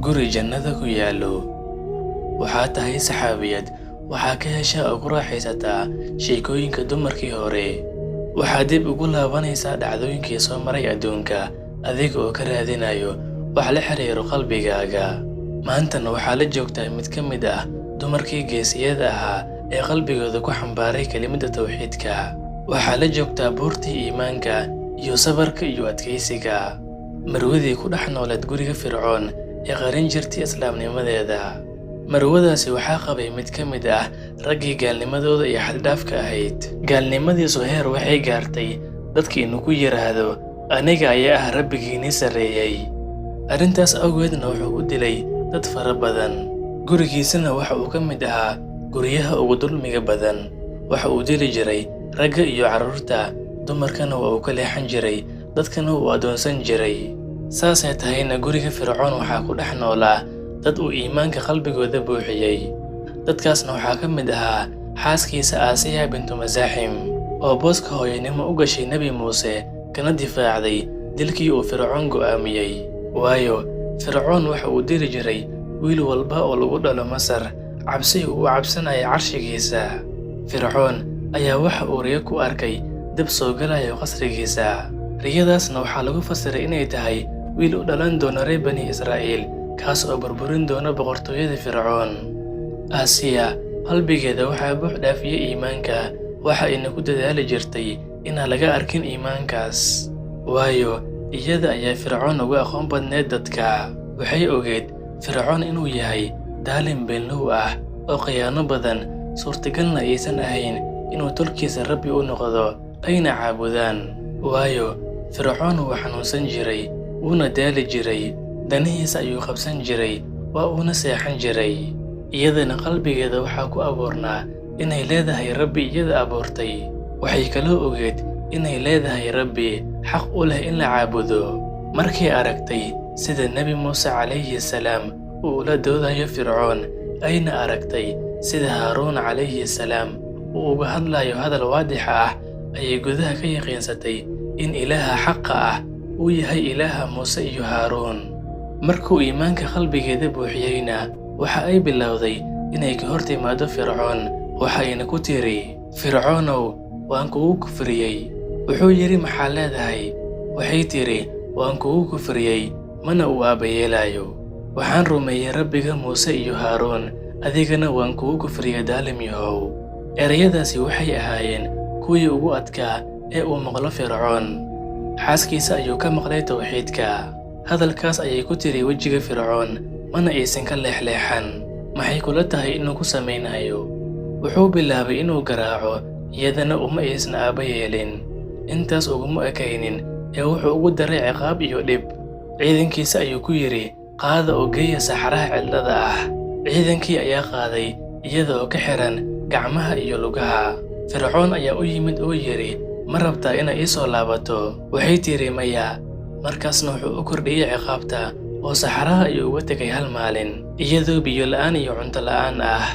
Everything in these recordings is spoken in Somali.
Guri jannada ku yaallo. Waxaa tahay saxaabiyad, waxaa ka heshaa oo ku raaxaysataa sheekooyinka dumarkii hore. Waxaad dib ugu laabanaysaa dhacdooyinkii soo maray adduunka adiga oo ka raadinayo wax la xiriira qalbigaaga. Maantana waxaa la joogtaa mid ka mid ah dumarkii geesiyada ahaa ee qalbigooda ku xambaaray kelimadda tawxiidka. Waxaa la joogtaa buurtii iimaanka iyo sabarka iyo adkaysiga. Marwadii ku dhex nooleed guriga Fircoon ee qarin jirtay islaamnimadeeda. Marwadaasi waxaa qabay mid ka mid ah raggii gaalnimadooda iyo xad-dhaafka ahayd. Gaalnimadiisu heer waxay gaartay dadka inuu ku yiraahdo aniga ayaa ah rabbigiinii sarreeyay. Arrintaas awgeedna wuxuu u dilay dad fara badan. Gurigiisana waxa uu ka mid ahaa guryaha ugu dulmiga badan. Waxa uu dili jiray ragga iyo carruurta, dumarkana waa uu ka leexan jiray, dadkana wuu addoonsan jiray. Saasay tahayna guriga Fircoon waxaa ku dhex noolaa dad uu iimaanka qalbigooda buuxiyey. Dadkaasna waxaa ka mid ahaa xaaskiisa Aasiya bintu Masaaxim, oo booska hooyanimo u gashay Nebi Muuse kana difaacday dilkii uu Fircoon go'aamiyey. Waayo, Fircoon waxa uu dili jiray wiil walba oo lagu dhalo Masar, cabsi uu u cabsanayay carshigiisa. Fircoon ayaa waxa uu riyo ku arkay dab soo galayo qasrigiisa. Riyadaasna waxaa lagu fasiray inay tahay wiil u dhalan doona reer Bani Israa'iil, kaas oo burburin doona boqortooyada Fircoon. Aasiya qalbigeeda waxaa buux dhaafiyey iimaanka, waxa ayna ku dadaali jirtay inaan laga arkin iimaankaas. Waayo, iyada ayaa Fircoon uga aqoon badneyd dadka. Waxay ogeyd Fircoon inuu yahay daalin beenlow ah oo khiyaano badan, suurtagalna aysan ahayn inuu tolkiisa rabbi u noqdo ayna caabudaan. Waayo, Fircoon wuu xanuunsan jiray, wuuna daali jiray, danihiisa ayuu qabsan jiray, waa uuna seexan jiray. Iyadana qalbigeeda waxaa ku abuurnaa inay leedahay rabbi iyada abuurtay. Waxay kaloo ogeyd inay leedahay rabbi xaq u leh in la caabudo. Markay aragtay sida Nebi Muuse calayhi salaam uu ula doodayo Fircoon, ayna aragtay sida Haaruun calayhi salaam uu uga hadlayo hadal waadix ah, ayay gudaha ka yaqiinsatay in Ilaaha xaqa ah uu yahay Ilaaha Muuse iyo Haaruun. Markuu iimaanka qalbigeeda buuxiyeyna, waxa ay bilowday inay ka hor timaado Fircoon, waxayna ku tiri, Fircoonow, waan kugu kufriyey. Wuxuu yidhi, maxaa leedahay? Waxay tiri, waan kugu kufriyey, mana u aabayeelayo. Waxaan rumeeyey rabbiga Muuse iyo Haaruun, adigana waan kugu kufriyey daalim yahow. Erayadaasi waxay ahaayeen kuwii ugu adkaa ee uu maqlo Fircoon. Xaaskiisa ayuu ka maqlay tawxiidka. Hadalkaas ayay ku tiri wejiga Fircoon, mana aysan ka leexleexan. Maxay kula tahay inuu ku samaynayo? Wuxuu bilaabay inuu garaaco, iyadana uma aysan aaba yeelin. Intaas uguma ekaynin ee wuxuu ugu daray ciqaab iyo dhib. Ciidankiisa ayuu ku yidhi, qaada oo geeya saxaraha cidlada ah. Ciidankii ayaa qaaday iyada oo ka xiran gacmaha iyo lugaha. Fircoon ayaa u yimid oo yidhi, ma rabtaa inay ii soo laabato? Waxay tiri maya. Markaasna wuxuu u kordhiyey ciqaabta oo saxaraha ayuu uga tegay hal maalin, iyadoo biyo la'aan iyo cunto la'aan ah.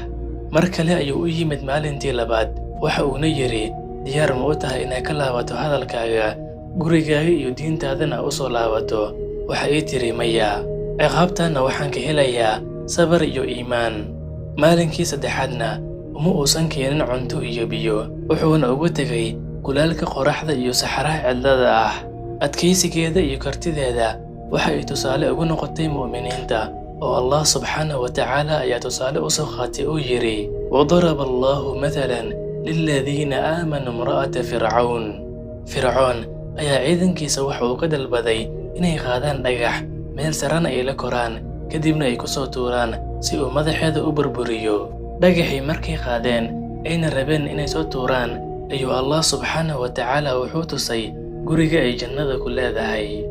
Mar kale ayuu u yimid maalintii labaad, waxa uuna yidhi, diyaar ma u tahay inaad ka laabato hadalkaaga, gurigaaga iyo diintaadana u soo laabato? Waxa ay tiri maya. Ciqaabtanna waxaan ka helayaa sabar iyo iimaan. Maalinkii saddexaadna uma uusan keenin cunto iyo biyo, wuxuuna uga tegay kulaalka qorraxda iyo saxaraha cidlada ah. Adkaysigeeda iyo kartideeda waxa ay tusaale ugu noqotay mu'miniinta, oo Allah subxaanahu wa tacaala ayaa tusaale u soo qaatay oo yidhi, wadaraba Allahu mathalan liladiina aamanuu imra'ata Fircawn. Fircoon ayaa ciidankiisa waxa uu ka dalbaday inay qaadaan dhagax, meel sarena ay la koraan, kadibna ay ku soo tuuraan si uu madaxeeda u burburiyo. Dhagaxii markay qaadeen ayna rabeen inay soo tuuraan, ayuu Allah subxaanahu wa tacaala wuxuu tusay guriga ay jannada ku leedahay.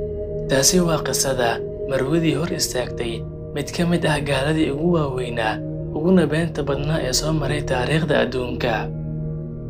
Taasi waa qisada marwadii hor istaagtay mid ka mid ah gaaladii ugu waaweynaa uguna beenta badnaa ee soo maray taariikhda adduunka.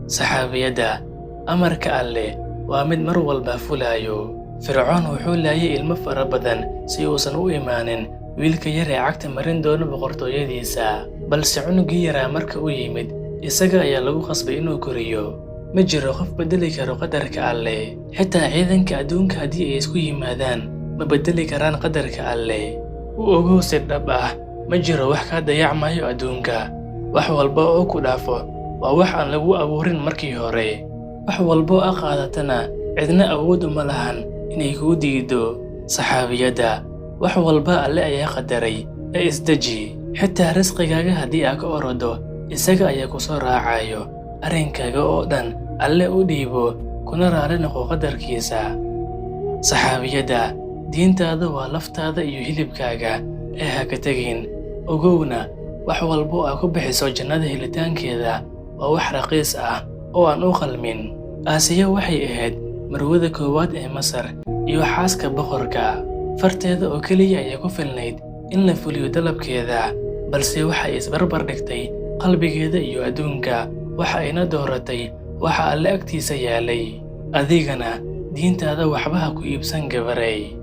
Saxaabiyadda, amarka Alle waa mid mar walba fulayo. Fircoon wuxuu laayay ilmo fara badan si uusan u imaanin wiilka yar ee cagta marin doona boqortooyadiisa. Balse cunuggii yaraa marka uu yimid, isaga ayaa lagu qasbay inuu koriyo. Ma jiro qof bedeli karo qadarka Alle. Xitaa ciidanka adduunka haddii ay isku yimaadaan, ma bedeli karaan qadarka Alle. U ogow si dhab ah, ma jiro wax kaa dayacmayo adduunka. Wax walba oo ku dhaafo waa wax aan lagu abuurin markii hore. Wax walba oo aad qaadatana cidna awood uma lahan inay kuu diido. Saxaabiyadda, wax walba Alle ayaa qadaray ee isdeji. Xitaa risqigaaga haddii aad ka orodo, isaga ayaa ku soo raacayo. Arrinkaaga oo dhan Alle u dhiibo, kuna raali noqo qadarkiisa. Saxaabiyadda, diintaada waa laftaada iyo hilibkaaga ee ha ka tegin. Ogowna, wax walba oo aad ku bixiso jannada helitaankeeda waa wax raqiis ah oo aan u qalmin. Aasiya waxay ahayd marwada koowaad ee Masar iyo xaaska boqorka. Farteeda oo keliya ayaa ku filnayd in la fuliyo dalabkeeda, balse waxay isbarbar dhigtay qalbigeeda iyo adduunka, waxa ayna dooratay waxa Alle agtiisa yaalay. Adigana diintaada waxba ha ku iibsan, gabarey.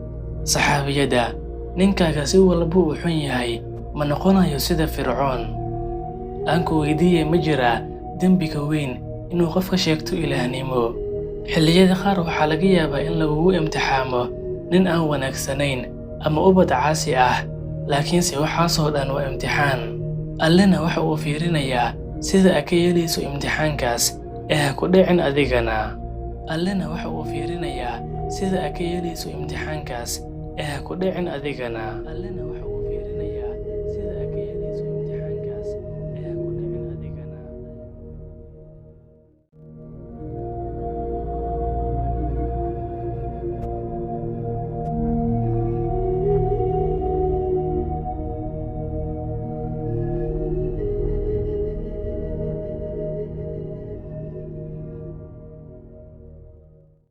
Saxaabiyadda, ninkaaga si walba uu xun yahay, ma noqonayo sida Fircoon. Aan ku weydiiyey, ma jiraa dembi ka weyn inuu qofka sheegto ilaahnimo? Xilliyada qaar waxaa laga yaabaa in lagugu imtixaamo nin aan wanaagsanayn ama ubad caasi ah, laakiinse waxaasoo dhan waa imtixaan. Allena waxa uu fiirinayaa sida aad ka yeelayso imtixaankaas ee ha ku dhicin adigana. Allena waxa uu fiirinayaa sida aad ka yeelayso imtixaankaas ee ha ku dhicin adigana. Allena waxa